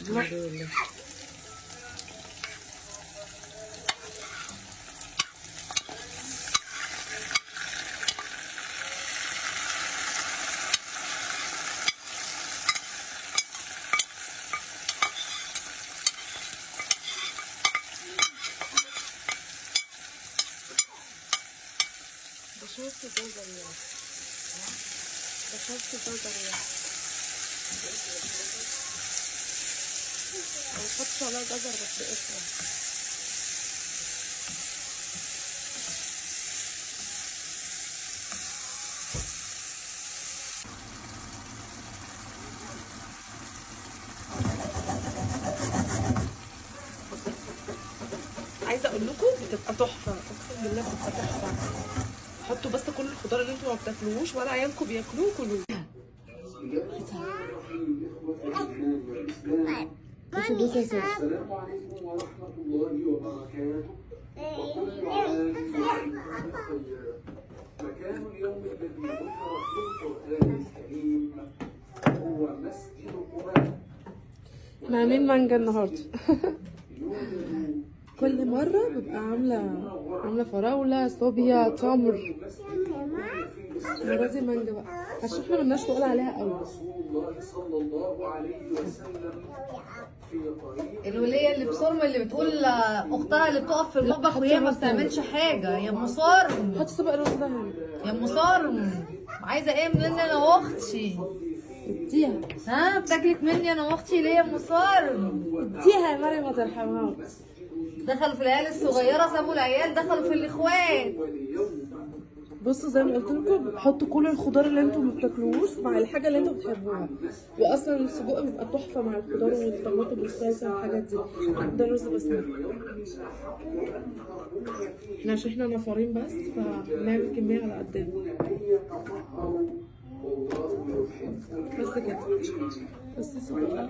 الحمد لله. بشرت جزر يعني، بشرت جزر يعني، ما بحطش عليها جزر بس قشطة. عايزة اقول لكم بتبقى تحفة، اقسم بالله بتبقى تحفة. حطوا بس كل الخضار اللي انتوا ما بتاكلوهوش ولا عيالكم بياكلوه كلوه. بصوا يا ساره. السلام عليكم ورحمة الله وبركاته، وكل عام وأنتم بخير. مكان اليوم الذي ذكر فيه القرآن الكريم هو مسجد قباء. احنا عاملين مانجا النهارده. كل مرة ببقى عاملة فراولة، صوبيا، تمر. المرة دي مانجا بقى عشان احنا ملناش تقول عليها قوي. الولية اللي بصرم اللي بتقول اختها اللي بتقف في المطبخ وهي ما بتعملش حاجة، يا ام صرم حطي طبق رز ده هنا. يا ام صرم عايزة ايه مني انا واختي؟ اديها. ها بتاكلك مني انا واختي ليه يا ام صرم؟ اديها يا مريم ما ترحمهاش. دخلوا في العيال الصغيرة، سابوا العيال دخلوا في الاخوات. بصوا زي ما قلت لكم حطوا كل الخضار اللي انتم ما بتاكلوهوش مع الحاجة اللي انتم بتحبوها، واصلا السجق بيبقى تحفة مع الخضار والطماطم والصلصه والحاجات دي. ده رز بسمتي. احنا عشان احنا نفرين بس فبنعمل كمية على قدنا بس كده. بس السجق.